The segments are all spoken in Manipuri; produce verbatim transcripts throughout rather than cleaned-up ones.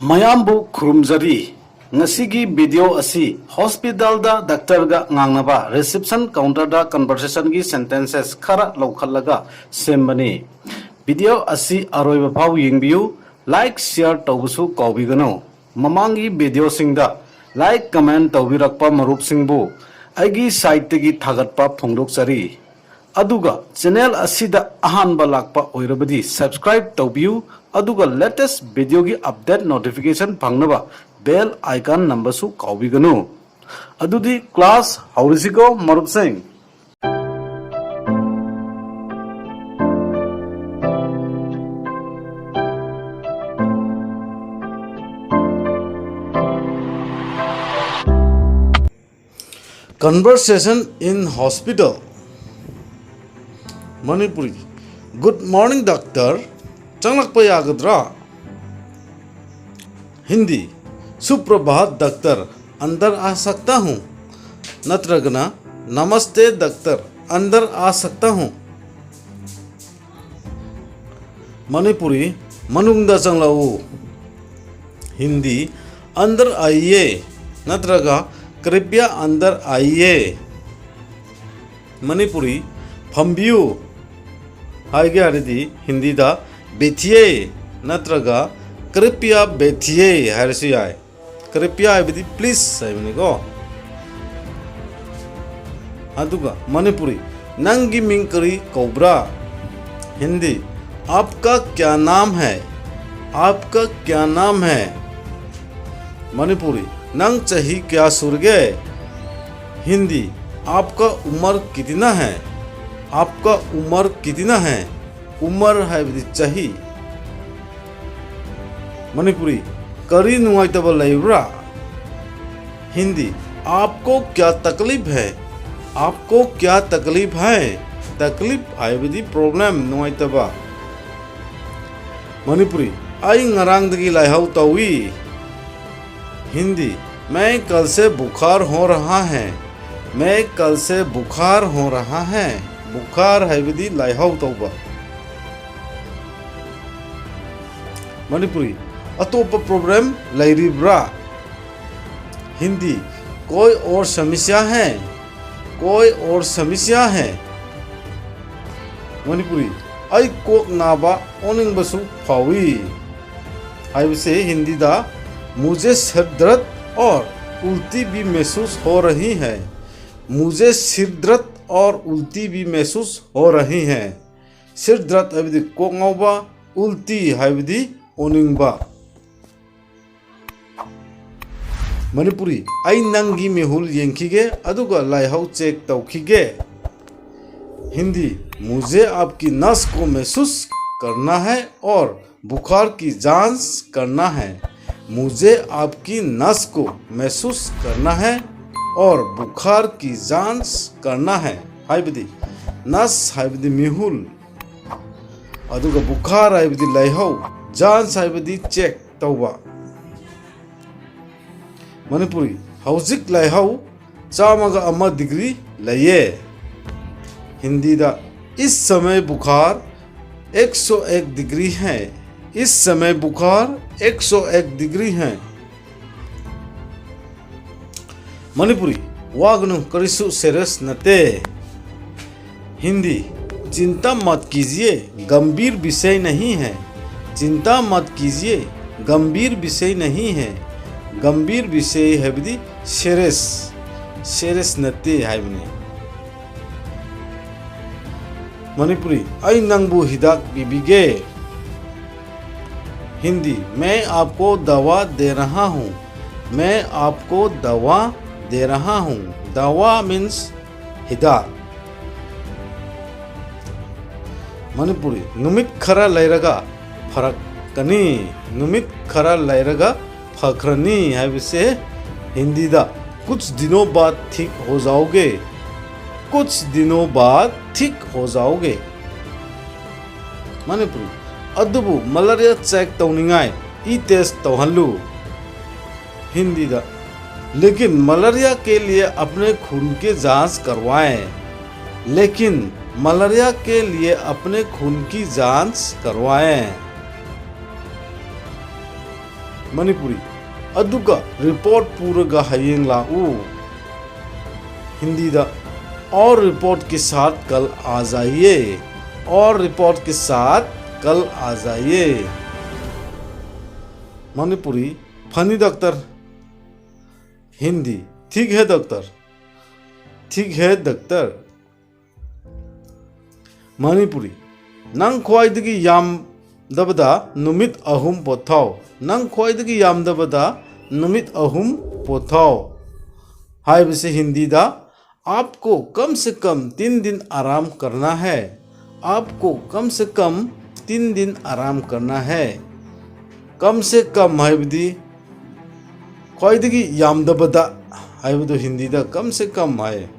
ꯃꯌꯥꯝꯕꯨ ꯈꯨꯔꯨꯝꯖꯔꯤ꯫ ꯉꯁꯤꯒꯤ video ꯑꯁꯤ hospitalꯗ doctorꯒ ꯉꯥꯡꯅꯕ reception counterꯗ conversationꯒꯤ sentences ꯈꯔ ꯂꯧꯈꯠꯂꯒ ꯁꯦꯝꯕꯅꯤ꯫ Video ꯑꯁꯤ ꯑꯔꯣꯏꯕ ꯐꯥꯎ ꯌꯦꯡꯕꯤꯌꯨ꯫ Like, share ꯇꯧꯕꯁꯨ ꯀꯥꯎꯕꯤꯒꯅꯨ꯫ ꯃꯃꯥꯡꯒꯤ videoꯁꯤꯡꯗ like, comment ꯇꯧꯕꯤꯔꯛꯄ ꯃꯔꯨꯞꯁꯤꯡꯕꯨ ꯑꯩꯒꯤ sideꯇꯒꯤ ꯊꯥꯒꯠꯄ ꯐꯣꯡꯗꯣꯛꯆꯔꯤ꯫ ꯑꯗꯨꯒ channel ꯑꯁꯤꯗ ꯑꯍꯥꯟꯕ ꯂꯥꯛꯄ ꯑꯣꯏꯔꯕꯗꯤ subscribe ꯇꯧꯕꯤꯌꯨ, ꯑꯗꯨꯒ latest videoꯒꯤ update notification ꯐꯪꯅꯕ bell icon ꯅꯝꯕꯁꯨ ꯀꯥꯎꯕꯤꯒꯅꯨ꯫ ꯑꯗꯨꯗꯤ class ꯍꯧꯔꯁꯤꯀꯣ ꯃꯔꯨꯞꯁꯤꯡ꯫ Conversation in hospital. Manipuri. Good morning, doctor. ꯆꯪꯂꯛꯄ ꯌꯥꯒꯗ꯭ꯔꯥ? Hindi. सुप्रभात डॉक्टर, अंदर आ सकता हूँ? ꯅꯠꯇ꯭ꯔꯒꯅ, नमस्ते डॉक्टर, अंदर आ सकता हूँ? Manipuri. ꯃꯅꯨꯡꯗ ꯆꯪꯂꯛꯎ꯫ Hindi. अंदर आइए ꯅꯠꯇ꯭ꯔꯒ कृपया अंदर आइए꯫ Manipuri. ꯐꯝꯕꯤꯌꯨ ꯍꯥꯏꯒꯦ ꯍꯥꯏꯔꯗꯤ Hindiꯗ बैठिए ꯅꯠꯇ꯭ꯔꯒ कृपया बैठिए ꯍꯥꯏꯔꯁꯨ ꯌꯥꯏ꯫ कृपया ꯍꯥꯏꯕꯗꯤ please ꯍꯥꯏꯕꯅꯤꯀꯣ꯫ ꯑꯗꯨꯒ Manipuri. ꯅꯪꯒꯤ ꯃꯤꯡ ꯀꯔꯤ ꯀꯧꯕ꯭ꯔꯥ? Hindi. आपका क्या नाम है? आपका क्या नाम है? Manipuri. ꯅꯪ ꯆꯍꯤ ꯀꯌꯥ ꯁꯨꯔꯒꯦ? Hindi. आपका उम्र कितना है? आपका उम्र कितना है? उम्र ꯍꯥꯏꯕꯗꯤ ꯆꯍꯤ꯫ Manipuri. ꯀꯔꯤ ꯅꯨꯡꯉꯥꯏꯇꯕ ꯂꯩꯕ꯭ꯔꯥ? Hindi. आपको क्या तकलीफ है? आपको क्या तकलीफ है? तकलीफ ꯍꯥꯏꯕꯗꯤ problem, ꯅꯨꯡꯉꯥꯏꯇꯕ꯫ Manipuri. ꯑꯩ ꯉꯔꯥꯡꯗꯒꯤ ꯂꯥꯏꯍꯧ ꯇꯧꯏ꯫ Hindi. मैं कल से बुखार हो रहा है। मैं कल से बुखार हो रहा है। बुखार ꯍꯥꯏꯕꯗꯤ ꯂꯥꯏꯍꯧ ꯇꯧꯕ꯫ Manipuri. ꯑꯇꯣꯞꯄ problem ꯂꯩꯔꯤꯕ꯭ꯔꯥ? ꯍꯤꯟꯗꯤ, कोई और समस्या है? कोई और समस्या है? ꯃꯅꯤꯄꯨꯔꯤ, ꯑꯩ ꯀꯣꯛ ꯅꯥꯕ ꯑꯣꯅꯤꯡꯕꯁꯨ ꯐꯥꯎꯏ꯫ ꯍꯥꯏꯕꯁꯦ ꯍꯤꯟꯗꯤꯗ, मुझे सिर दर्द और उल्टी भी महसूस हो रही है। मुझे सिर दर्द और उल्टी भी महसूस हो रही है꯫ सिर दर्द ꯍꯥꯏꯕꯗꯤ ꯀꯣꯛ ꯉꯥꯎꯕ, ꯎꯜꯇꯤ ꯍꯥꯏꯕꯗꯤ ꯑꯣꯅꯤꯡꯕ꯫ ꯃꯅꯤꯄꯨꯔꯤ, ꯑꯩ ꯅꯪꯒꯤ ꯃꯤꯍꯨꯜ ꯌꯦꯡꯈꯤꯒꯦ ꯑꯗꯨꯒ ꯂꯥꯏꯍꯧ check ꯇꯧꯈꯤꯒꯦ꯫ ꯍꯤꯟꯗꯤ, मुझे आपकी नस को महसूस करना है और बुखार की जांच करना है। मुझे आपकी नस को महसूस करना है और बुखार की जांच करना है꯫ ꯍꯥꯏꯕꯗꯤ, ꯅꯁ ꯍꯥꯏꯕꯗꯤ ꯃꯤꯍꯨꯜ, ꯑꯗꯨꯒ ꯕꯨꯈꯥꯔ ꯍꯥꯏꯕꯗꯤ ꯂꯥꯏꯍꯧ, ꯖꯥꯟꯁ ꯍꯥꯏꯕꯗꯤ check ꯇꯧꯕ꯫ ꯃꯅꯤꯄꯨꯔꯤ, ꯍꯧꯖꯤꯛ ꯂꯥꯏꯍꯧ ꯆꯥꯝꯃꯒ ꯑꯃ degree ꯂꯩꯌꯦ꯫ ꯍꯤꯟꯗꯤꯗ, इस समय बुखार एक सौ एक degree है। इस समय बुखार एक सौ एक degree है। ꯃꯅꯤꯄꯨꯔꯤ, ꯋꯥꯒꯅꯨ, ꯀꯔꯤꯁꯨ serious ꯅꯠꯇꯦ꯫ ꯍꯤꯟꯗꯤ, चिंता मत कीजिए, गंभीर विषय नहीं है। चिंता मत कीजिए, गंभीर विषय नहीं है꯫ गंभीर विषय ꯍꯥꯏꯕꯗꯤ serious, serious ꯅꯠꯇꯦ ꯍꯥꯏꯕꯅꯤ꯫ ꯃꯅꯤꯄꯨꯔꯤ, ꯑꯩ ꯅꯪꯕꯨ ꯍꯤꯗꯥꯛ ꯄꯤꯕꯤꯒꯦ꯫ ꯍꯤꯟꯗꯤ, मैं आपको दवा दे रहा हूँ। मैं आपको दवा दे रहा हूँ। दवा means ꯍꯤꯗꯥꯛ꯫ ꯃꯅꯤꯄꯨꯔꯤ, ꯅꯨꯃꯤꯠ ꯈꯔ ꯂꯩꯔꯒ ꯐꯔꯛꯀꯅꯤ꯫ ꯅꯨꯃꯤꯠ ꯈꯔ ꯂꯩꯔꯒ ꯐꯈ꯭ꯔꯅꯤ ꯍꯥꯏꯕꯁꯦ ꯍꯤꯟꯗꯤꯗ, कुछ दिनों बाद ठीक हो जाओगे। कुछ दिनों बाद ठीक हो जाओगे। ꯃꯅꯤꯄꯨꯔꯤ, ꯑꯗꯨꯕꯨ malaria check ꯇꯧꯅꯤꯡꯉꯥꯏ ꯏ test ꯇꯧꯍꯜꯂꯨ꯫ ꯍꯤꯟꯗꯤꯗ, लेकिन मलेरिया के लिए अपने खून की जांच करवाएं। लेकिन मलेरिया के लिए अपने खून की जांच करवाएं। ꯃꯅꯤꯄꯨꯔꯤ, ꯑꯗꯨꯒ ꯔꯤꯄꯣꯔꯠ ꯄꯨꯔꯒ ꯍꯌꯦꯡ ꯂꯥꯛꯎ꯫ ꯍꯤꯟꯗꯤꯗ, और रिपोर्ट के साथ कल आ जाइए, और रिपोर्ट के साथ कल आ जाइए। Manipuri, funny doctor. हिंदी, ठीक है डॉक्टर, ठीक है डॉक्टर। ꯃꯅꯤꯄꯨꯔꯤ, ꯅꯪ ꯈ꯭ꯋꯥꯏꯗꯒꯤ ꯌꯥꯝꯗꯕꯗ ꯅꯨꯃꯤꯠ ꯑꯍꯨꯝ ꯄꯣꯊꯥꯎ꯫ ꯅꯪ ꯈ꯭ꯋꯥꯏꯗꯒꯤ ꯌꯥꯝꯗꯕꯗ ꯅꯨꯃꯤꯠ ꯑꯍꯨꯝ ꯄꯣꯊꯥꯎ ꯍꯥꯏꯕꯁꯤ ꯍꯤꯟꯗꯤꯗ, आपको कम से कम तीन दिन आराम करना है, आपको कम से कम तीन दिन आराम करना है꯫ कम से कम ꯍꯥꯏꯕꯗꯤ ꯈ꯭ꯋꯥꯏꯗꯒꯤ ꯌꯥꯝꯗꯕꯗ ꯍꯥꯏꯕꯗꯨ ꯍꯤꯟꯗꯤꯗ कम से कम ꯍꯥꯏ꯫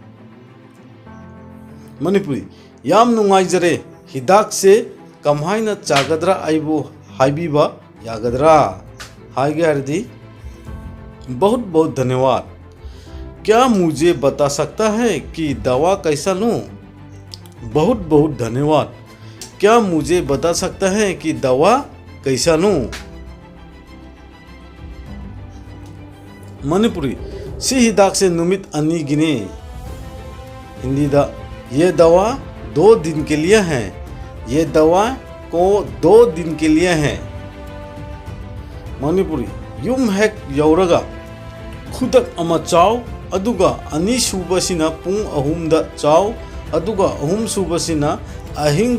ꯃꯅꯤꯄꯨꯔꯤ, ꯌꯥꯝ ꯅꯨꯡꯉꯥꯏꯖꯔꯦ, ꯍꯤꯗꯥꯛꯁꯦ ꯀꯃꯥꯏꯅ ꯆꯥꯒꯗ꯭ꯔꯥ ꯑꯩꯕꯨ ꯍꯥꯏꯕꯤꯕ ꯌꯥꯒꯗ꯭ꯔꯥ? ꯍꯥꯏꯒꯦ ꯍꯥꯏꯔꯗꯤ, बहुत बहुत धन्यवाद। क्या मुझे बता सकता है कि दवा कैसा लूं? बहुत बहुत धन्यवाद। क्या मुझे बता सकता है कि दवा कैसा लूं? ꯃꯅꯤꯄꯨꯔꯤ, ꯁꯤ ꯍꯤꯗꯥꯛꯁꯦ ꯅꯨꯃꯤꯠ ꯑꯅꯤꯒꯤꯅꯤ꯫ ꯍꯤꯟꯗꯤꯗ, ये दवा दो दिन के लिए है, ये दवा को दो दिन के लिए है। ꯃꯅꯤꯄꯨꯔꯤ, ꯌꯨꯝ ꯍꯦꯛ ꯌꯧꯔꯒ ꯈꯨꯗꯛ ꯑꯃ ꯆꯥꯎ, ꯑꯗꯨꯒ ꯑꯅꯤꯁꯨꯕꯁꯤꯅ ꯄꯨꯡ ꯑꯍꯨꯝꯗ ꯆꯥꯎ, ꯑꯗꯨꯒ ꯑꯍꯨꯝꯁꯨꯕꯁꯤꯅ ꯑꯍꯤꯡ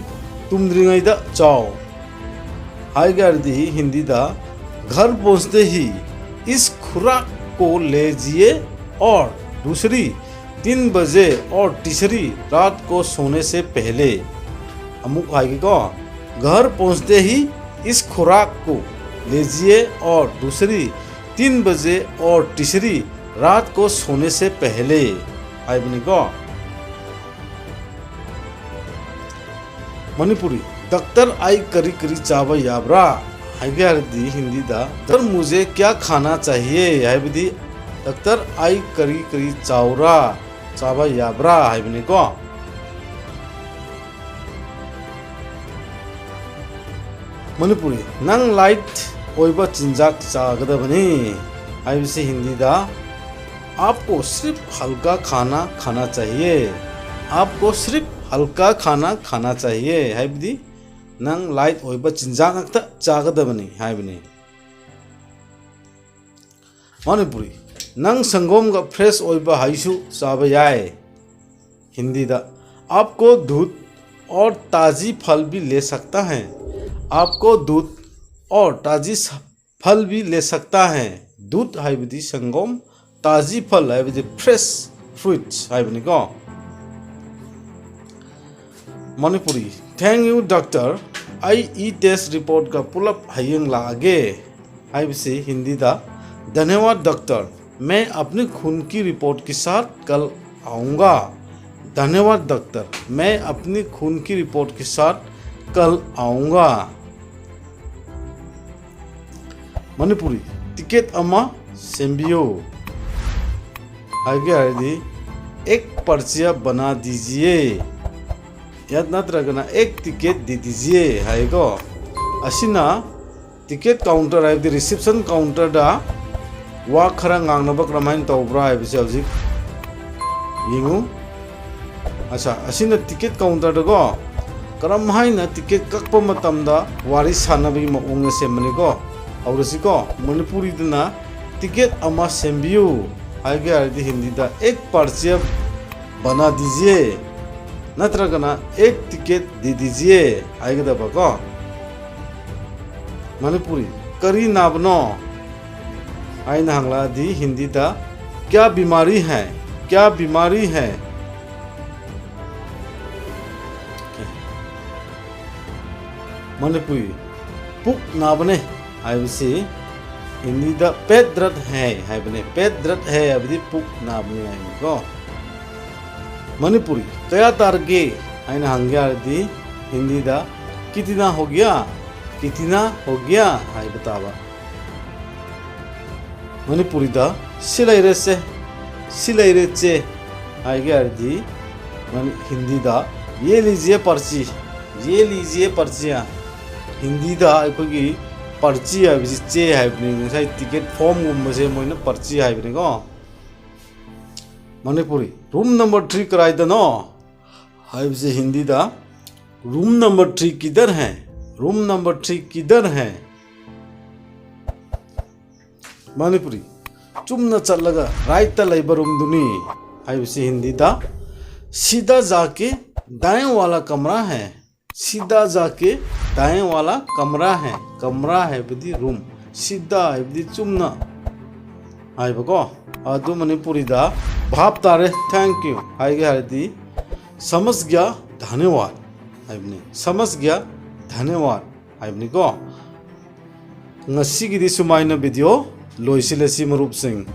ꯇꯨꯝꯗ꯭ꯔꯤꯉꯩꯗ ꯆꯥꯎ꯫ ꯍꯥꯏꯒꯦ ꯍꯥꯏꯔꯗꯤ ꯍꯤꯟꯗꯤꯗ, घर पहुंचते ही इस खुराक को लीजिए और दूसरी तीन बजे और तीसरी रात को सोने से पहले। ꯑꯃꯨꯛ ꯍꯥꯏꯒꯦꯀꯣ, घर पहुंचते ही इस खुराक को लीजिए और दूसरी तीन बजे और तीसरी रात को सोने से पहले ꯍꯥꯏꯕꯅꯤꯀꯣ꯫ ꯃꯅꯤꯄꯨꯔꯤ, ꯗꯥꯛꯇꯔ ꯑꯩ ꯀꯔꯤ ꯀꯔꯤ ꯆꯥꯕ ꯌꯥꯕ꯭ꯔꯥ? ꯍꯥꯏꯒꯦ ꯍꯥꯏꯔꯗꯤ ꯍꯤꯟꯗꯤꯗ, डॉक्टर मुझे क्या खाना चाहिए? ꯍꯥꯏꯕꯗꯤ, ꯗꯥꯛꯇꯔ ꯑꯩ ꯀꯔꯤ ꯀꯔꯤ ꯆꯥꯎꯔꯥ, ꯆꯥꯕ ꯌꯥꯕ꯭ꯔꯥ ꯍꯥꯏꯕꯅꯤꯀꯣ꯫ ꯃꯅꯤꯄꯨꯔꯤ, ꯅꯪ ꯂꯥꯏꯠ ꯑꯣꯏꯕ ꯆꯤꯟꯖꯥꯛ ꯆꯥꯒꯗꯕꯅꯤ ꯍꯥꯏꯕꯁꯤ ꯍꯤꯟꯗꯤꯗ, "आपको सिर्फ हल्का खाना खाना चाहिए, आपको सिर्फ हल्का खाना खाना चाहिए" ꯍꯥꯏꯕꯗꯤ ꯅꯪ ꯂꯥꯏꯠ ꯑꯣꯏꯕ ꯆꯤꯟꯖꯥꯛ ꯉꯥꯛꯇ ꯆꯥꯒꯗꯕꯅꯤ ꯍꯥꯏꯕꯅꯤ꯫ ꯃꯅꯤꯄꯨꯔꯤ, ꯅꯪ ꯁꯪꯒꯣꯝꯒ ꯐ꯭ꯔꯦꯁ ꯑꯣꯏꯕ ꯍꯩꯁꯨ ꯆꯥꯕ ꯌꯥꯏ꯫ ꯍꯤꯟꯗꯤꯗ, "आपको दूध और ताज़ी फल भी ले सकता है, आपको दूध और ताज़ी स-, फल भी ले सकता है"꯫ ꯗꯨꯙ ꯍꯥꯏꯕꯗꯤ ꯁꯪꯒꯣꯝ, ꯇꯥꯖꯤ ꯐꯜ ꯍꯥꯏꯕꯗꯤ ꯐ꯭ꯔꯦꯁ ꯐ꯭ꯔꯨꯏꯠꯁ ꯍꯥꯏꯕꯅꯤꯀꯣ꯫ ꯃꯅꯤꯄꯨꯔꯤ, "Thank you doctor, ꯑꯩ ꯏ ꯇꯦꯁ ꯔꯤꯄꯣꯔꯠꯀ ꯄꯨꯂꯞ ꯍꯌꯦꯡ ꯂꯥꯛꯑꯒꯦ" ꯍꯥꯏꯕꯁꯤ ꯍꯤꯟꯗꯤꯗ, "धन्यवाद डॉक्टर, मैं अपनी खून की रिपोर्ट के साथ कल आऊँगा, धन्यवाद डॉक्टर, मैं अपनी खून की रिपोर्ट के साथ कल आऊँगा"꯫ ꯃꯅꯤꯄꯨꯔꯤ, "ꯇꯤꯀꯦꯠ ꯑꯃ ꯁꯦꯝꯕꯤꯌꯨ" ꯍꯥꯏꯒꯦ ꯍꯥꯏꯔꯗꯤ, "एक पर्चियाँ बना दीजिए", ꯌꯥ ꯅꯠꯇ꯭ꯔꯒꯅ "एक टिकट दे दीजिए" ꯍꯥꯏꯀꯣ꯫ ꯑꯁꯤꯅ ꯇꯤꯀꯦꯠ ꯀꯥꯎꯟꯇꯔ, ꯍꯥꯏꯕꯗꯤ ꯔꯤꯁꯤꯞꯁꯟ ꯀꯥꯎꯟꯇꯔꯗ ꯋꯥ ꯈꯔ ꯉꯥꯡꯅꯕ ꯀꯔꯝꯍꯥꯏꯅ ꯇꯧꯕ꯭ꯔꯥ ꯍꯥꯏꯕꯁꯦ ꯍꯧꯖꯤꯛ ꯌꯦꯡꯉꯨ꯫ ꯑꯠꯆꯥ, ꯑꯁꯤꯅ ꯇꯤꯀꯦꯠ ꯀꯥꯎꯟꯇꯔꯗꯀꯣ, ꯀꯔꯝ ꯍꯥꯏꯅ ꯇꯤꯀꯦꯠ ꯀꯛꯄ ꯃꯇꯝꯗ ꯋꯥꯔꯤ ꯁꯥꯟꯅꯕꯒꯤ ꯃꯑꯣꯡꯗ ꯁꯦꯝꯕꯅꯤꯀꯣ꯫ ꯍꯧꯔꯁꯤꯀꯣ꯫ ꯃꯅꯤꯄꯨꯔꯤꯗꯅ "ꯇꯤꯀꯦꯠ ꯑꯃ ꯁꯦꯝꯕꯤꯌꯨ" ꯍꯥꯏꯒꯦ ꯍꯥꯏꯔꯗꯤ ꯍꯤꯟꯗꯤꯗ "एक पर्चियाँ बना दीजिए" ꯅꯠꯇ꯭ꯔꯒꯅ "एक टिकट दे दीजिए" ꯍꯥꯏꯒꯗꯕꯀꯣ꯫ ꯃꯅꯤꯄꯨꯔꯤ, "ꯀꯔꯤ ꯅꯥꯕꯅꯣ?" ꯍꯥꯏꯅ ꯍꯪꯂꯛꯑꯗꯤ ꯍꯤꯟꯗꯤꯗ "क्या बीमारी है, क्या बीमारी है?" ꯃꯅꯤꯄꯨꯔꯤ, "ꯄꯨꯛ ꯅꯥꯕꯅꯦ" ꯍꯥꯏꯕꯁꯤ ꯍꯤꯟꯗꯤꯗ "पेट दर्द है" ꯍꯥꯏꯕꯅꯦ꯫ "पेट दर्द है" ꯍꯥꯏꯕꯗꯤ ꯄꯨꯛ ꯅꯥꯕꯅꯤ ꯍꯥꯏꯕꯅꯤꯀꯣ꯫ ꯃꯅꯤꯄꯨꯔꯤ, "ꯀꯌꯥ ꯇꯥꯔꯒꯦ?" ꯍꯥꯏꯅ ꯍꯪꯒꯦ ꯍꯥꯏꯔꯗꯤ ꯍꯤꯟꯗꯤꯗ "कितना हो गया, कितना हो गया" ꯍꯥꯏꯕ ꯇꯥꯕ꯫ ꯃꯅꯤꯄꯨꯔꯤꯗ "ꯁꯤ ꯂꯩꯔꯦꯁꯦ, ꯁꯤ ꯂꯩꯔꯦꯆꯦ" ꯍꯥꯏꯒꯦ ꯍꯥꯏꯔꯗꯤ ꯃꯅꯤ-, ꯍꯤꯟꯗꯤꯗ "ये लीजिए पर्ची, ये लीजिए पर्चियाँ", ꯍꯤꯟꯗꯤꯗ ꯑꯩꯈꯣꯏꯒꯤ ꯄꯔꯆꯤ ꯍꯥꯏꯕꯁꯤ ꯆꯦ ꯍꯥꯏꯕꯅꯤ, ꯉꯁꯥꯏ ꯇꯤꯀꯦꯠ ꯐꯣꯝꯒꯨꯝꯕꯁꯦ ꯃꯣꯏꯅ ꯄꯔꯆꯤ ꯍꯥꯏꯕꯅꯤꯀꯣ꯫ ꯃꯅꯤꯄꯨꯔꯤ, ꯔꯨꯝ ꯅꯝꯕꯔ ꯊ꯭ꯔꯤ ꯀꯗꯥꯏꯗꯅꯣ ꯍꯥꯏꯕꯁꯦ ꯍꯤꯟꯗꯤꯗ, ꯔꯨꯝ ꯅꯝꯕꯔ ꯊ꯭ꯔꯤ ꯀꯤꯙꯔ ꯍꯦ? ꯔꯨꯝ ꯅꯝꯕꯔ ꯊ꯭ꯔꯤ ꯀꯤꯙꯔ ꯍꯦ? ꯃꯅꯤꯄꯨꯔꯤ, ꯆꯨꯝꯅ ꯆꯠꯂꯒ ꯔꯥꯏꯠꯇ ꯂꯩꯕ ꯔꯨꯝꯗꯨꯅꯤ ꯍꯥꯏꯕꯁꯤ ꯍꯤꯟꯗꯤꯗ, ꯁꯤꯗꯥ ꯖꯥꯀꯦ ꯗꯥꯌꯦ ꯋꯥꯂꯥ ꯀꯝꯔꯥ ꯍꯦ꯫ ꯁꯤꯗꯥ ꯖꯥꯀꯦ ꯗꯥꯌꯦ ꯋꯥꯂꯥ ꯀꯝꯔꯥ ꯍꯦ꯫ ꯀꯝꯔꯥ ꯍꯥꯏꯕꯗꯤ ꯔꯨꯝ, ꯁꯤꯗꯥ ꯍꯥꯏꯕꯗꯤ ꯆꯨꯝꯅ ꯍꯥꯏꯕꯀꯣ꯫ ꯑꯗꯨ ꯃꯅꯤꯄꯨꯔꯤꯗ ꯚꯥꯞ ꯇꯥꯔꯦ, thank you ꯍꯥꯏꯒꯦ ꯍꯥꯏꯔꯗꯤ, ꯁꯃꯖ ꯒ꯭ꯌꯥ ꯙꯟꯌꯋꯥꯗ ꯍꯥꯏꯕꯅꯤ꯫ ꯁꯃꯖ ꯒ꯭ꯌꯥ ꯙꯟꯌꯋꯥꯗ ꯍꯥꯏꯕꯅꯤꯀꯣ꯫ ꯉꯁꯤꯒꯤꯗꯤ ꯁꯨꯃꯥꯏꯅ ꯚꯤꯗꯤꯑꯣ ꯂꯣꯏꯁꯤꯜꯂꯁꯤ ꯃꯔꯨꯞꯁꯤꯡ꯫